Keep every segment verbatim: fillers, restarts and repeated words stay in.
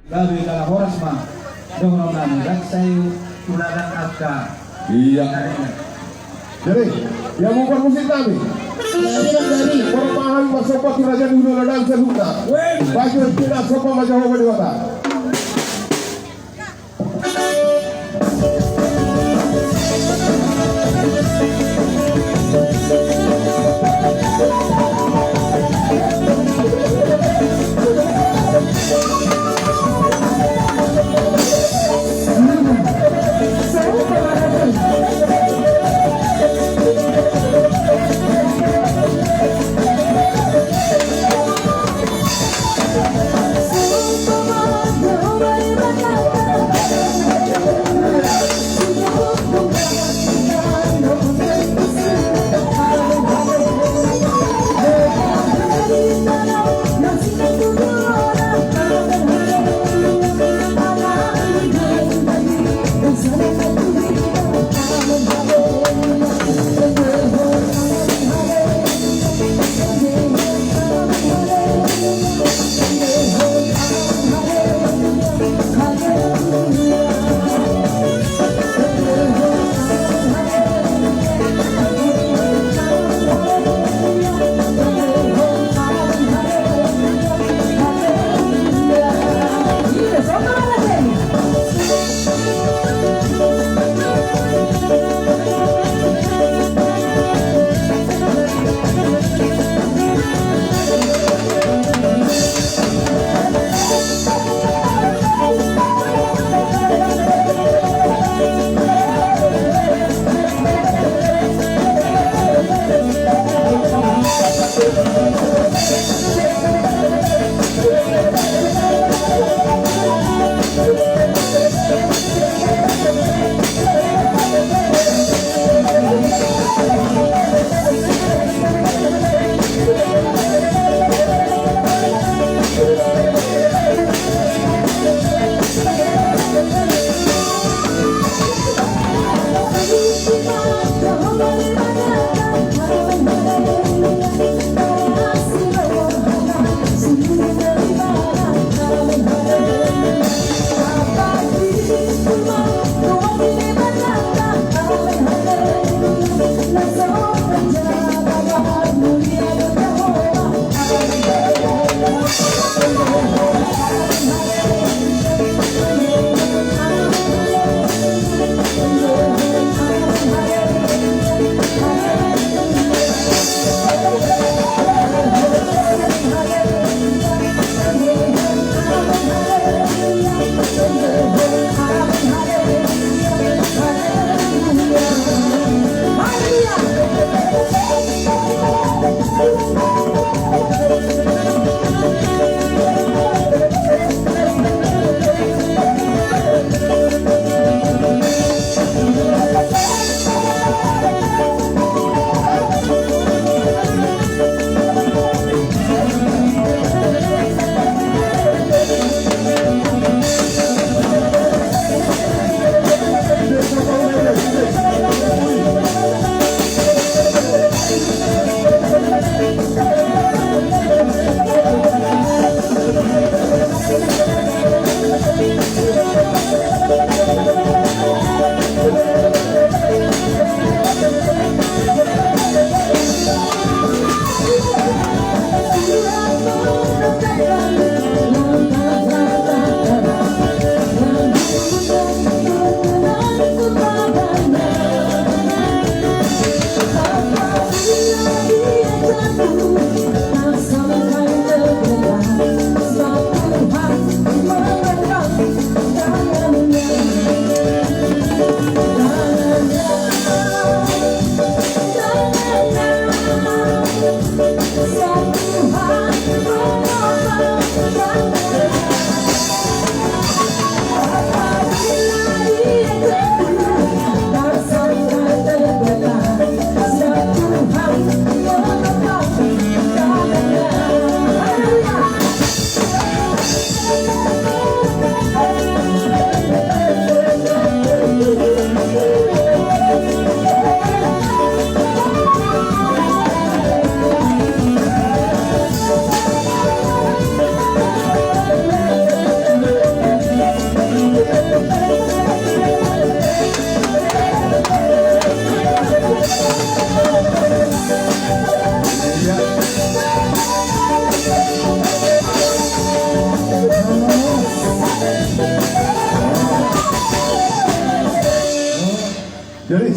Gabe jala horas ma dohonon nami, dang sai uladan angka. Iya. Jadi, ia mungkar musik nami. Iya, jadi. Parpahan ma somba tu raja ni hulahula nami saluhutna. Weh. Baik, kita somba ma Jahowa Debata.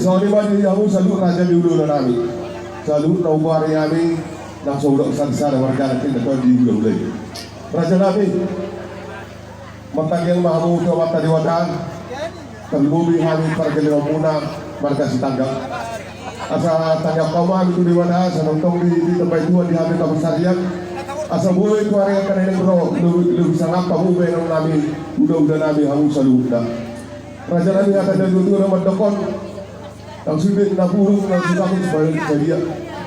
Songon i ma di hamu saluhut raja ni hulahula nami. Saluhut na hugoari hami, nang so hudok sada-sada marga na tinda di hulahula i. Raja nami, martangiang ma hamu tu Amanta Debata, tarlumobi hami pargellengonmuna marga Sitanggang. Asa tangiang hamu ma hami tu Debata, asa tongtong di, ditambai Tuhan di hami na pansarian. Asa boi tu ari angka na naeng ro, lobi, lobi sangap hamu bahenon nami, hulahula nami hamu saluhutna. Raja nami, hata ni natuatua do mandokkon, nang sude na buruk, nang sude na buruk, padia,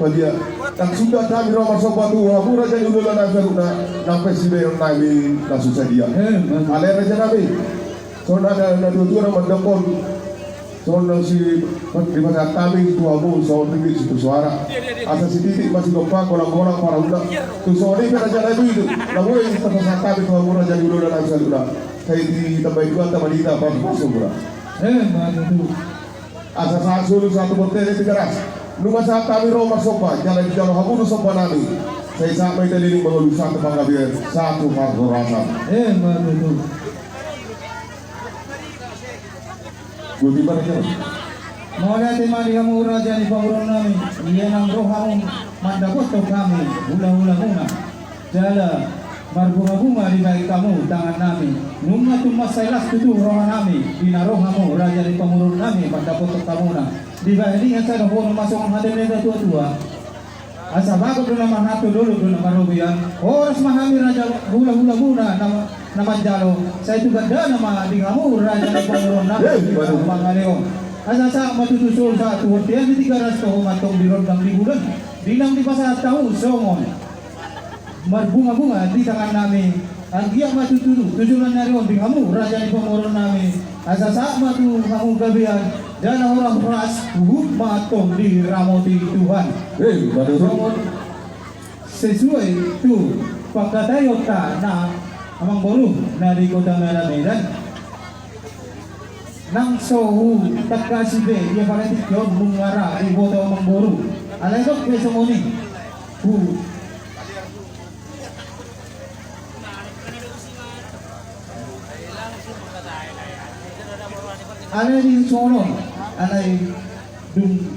padia. Nang sude hami ro marsomba tu hamu raja ni hulahula nami saluhutna, nang pe sibahenon nami na so sadia. Eh, mantap. Alai raja nami, songon hata ni natuatua do mandokkon, songon na si, dipasahat hami tu hamu songon ringgit sitio soara. Asa sititik ma sigompa, golang-golang parahutna. Tu songon i pe raja nami, na boi dipasahat hami tu hamu raja ni hulahula nami saluhutna. Sai ditambai Tuhanta ma di hita parhorasan muna. Eh, mantap. Asa sahat solu sahat tu bontean ni Tigaras. Nunga sahat hami ro marsomba, jala dijalo hamu do somba nami. Sai sahat ma hita leleng mangolu sahat tu panggabean, sahat tu parhorasan. Eh, mantap. Mauliate ma di hamu raja ni pamoruon nami, ia nang ro hamu mandapothon hami hulahulamuna. Jala marbungabunga dibahen hamu tangan nami. Nunga tung mansai las tutu roha nami di na ro hamu raja ni pamoruon nami mandapothon hamuna. Dibahen i asa dohonon ma songon hata ni natuatua. Asa bagot do na marhalto, dolok do na marrobean. Horas ma hami raja hulahulamuna na, na manjalo. Sai tu gandana ma di hamu raja ni pamoruon nami. Eh, baru. Mangalehon. Asa sahat ma tutu solu sahat tu bontean ni Tigaras, toho ma antong di rondang di bulan. Di naung dipasahat hamu songon marbungabunga di tangan nami. Anggiat ma tutu tu joloan ni ari on di hamu raja ni pamoruon nami, asa sahat ma tu hamu gabean, jala horas-horas, huhut ma antong diramoti Tuhan. Eh, baru. Songon sesuai tu pangkataionta na amangboru na di kota Medan. Nang so hutangkasi be ia partingkian on nunga ra diboto amangboru. Alai dok be songon i. Hu. Alai di songon on, alai dung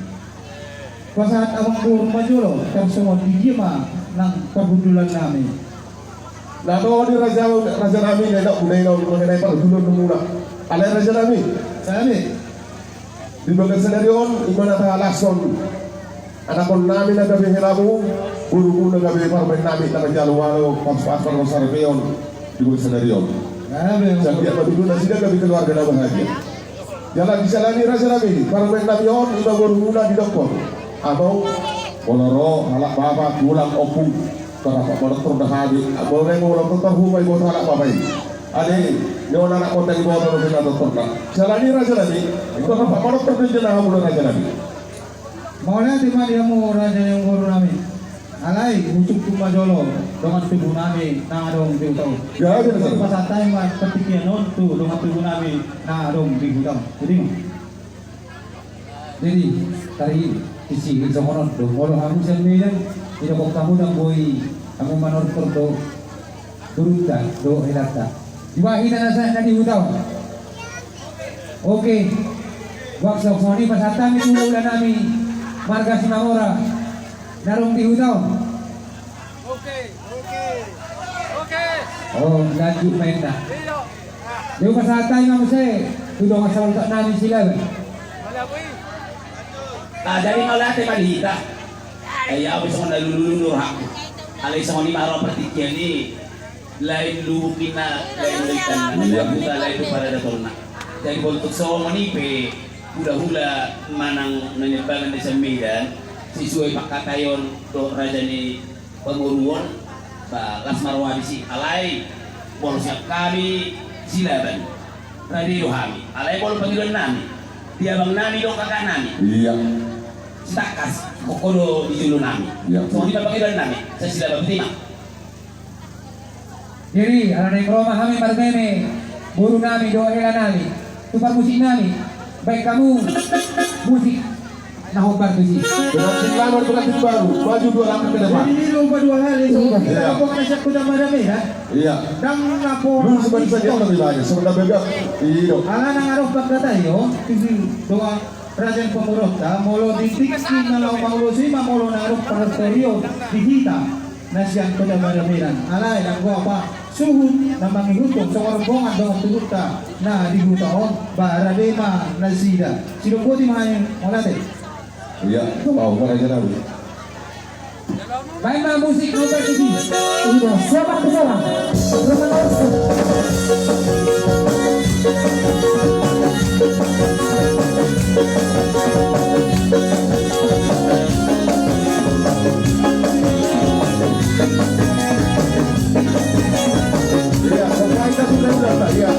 pasahat amangboru ma jolo, tarsongon i dia ma nang parhundulan nami. Na toho di raja, raja nami, na inok muna i na mengenai parhundulanmuna. Alai raja nami. Nami. Di bagas sadari on, i ma na tahalashon anakkon nami na gabe helamu, borumu na gabe parumaen nami, na manjalo-jalo pasupasu parsaoran on di bagas sadari on. Nami. Sai anggiat ma tutu nasida gabe keluarga na bahagia. Jala di siala ni i raja nami, parumaen nami on, i ma borumuna didokkon. Amang, molo ro halak bapa, tulang, ompung, tarrap manortor do hami. Molo naeng molo tortor huma iboto halak bapa i. Ate, nion anak monta iboto do hita tortorna. Siala ni i raja nami, tarrap manortor do jana hamu do raja nami. Mauliate ma di hamu raja ni boru nami. Alai husungkun ma jolo dongan tubu nami na adong di huta on. Ya, ya, ya. Pasahat hami ma partingkian on tu dongan tubu nami na adong di huta on. Jadi ma. Jadi, tadi isi songon on do. Molo hamu sian Medan, didokkon hamu ndang boi hamu manortor do borunta dohot helanta. Dibahen hita na sahat na di huta on. Oke. Boasa songon i pasahat hami tu hulahula nami marga Simamora na adong di huta on. Oke, oke, oke. Oh, lanjut main dah. Iya. Dia pasahat hami ma muse tu dongan sahuta nami Silaban. Ah, jadi mauliate ma di hita. Ai au pe songon na lulululu rohangku. Alai songon i ma ro partingkian i. Lain lubuk inna, lain doitanna, lain huta, lain tu paradatanna. Jadi bontuk songon i pe hulahula manang na niambangan di sian Medan, sesuai pangkataion dohot raja ni pamoruon, ba las ma roha disi, alai molo sian hami Silaban, rade do hami, alai molo pangidoan nami di abang nami dohot kakak nami. Iya. Sitangkas, hohom do di jolo nami. Iya. Songon i ma pangidoan nami, sai Silaban, botima. Jadi, ala naeng ro ma hami marmeme boru nami dohot hela nami tu parmusik nami, baen hamu musik na hombar tusi. Pengantin lama, pengantin baru, maju dua langkah ke depan. Jadi, ini lomba dua hal, ya, iya. Sobat. Iya. Kita lapor ke Sekda Madame, ya. Iya. Dan lapor. Lu sebenarnya lebih banyak, sebenarnya bebas. Iya. Ala nang adong pangkataion, tusi doang. Raja ni pamoruonta, molo di tingki na laho maulos i ma molo na ro partorion di hita na sian Kota Banabalan. Alai nanggo apa suhut na mangihuthon songon rombongan dohot tubuta na di huta on, ba rade ma nasida. Sidok boti ma hamu mauliate. Ia, tolong, Raja Daud. Baen ma musik nomor tujuh. Udah, siap, Pak, siap, Pak. Rumah Orso. Iya, sampai ke sudah, sudah, iya.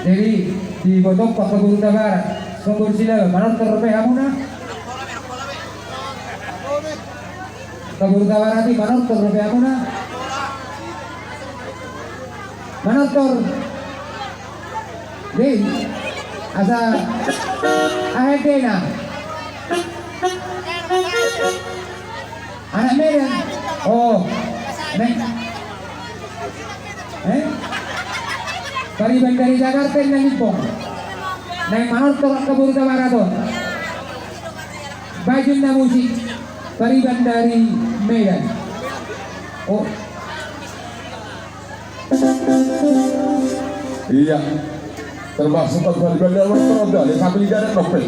Jadi, di Botok Pakabunta Barat, Sombor Silaba, manortor pe hamuna. Kabur Tabarat i manortor dope hamuna. Manortor. Di asa ahe dena. Anak Medan. Oh. Me- Eh? Pariban dari Jakarta na limpong. Naeng manortor kabur Tabarat on. Bajunna musik. Pariban dari Medan. Oh. Iya. Termasuk pariban dari Medan. Satu liga dan novel.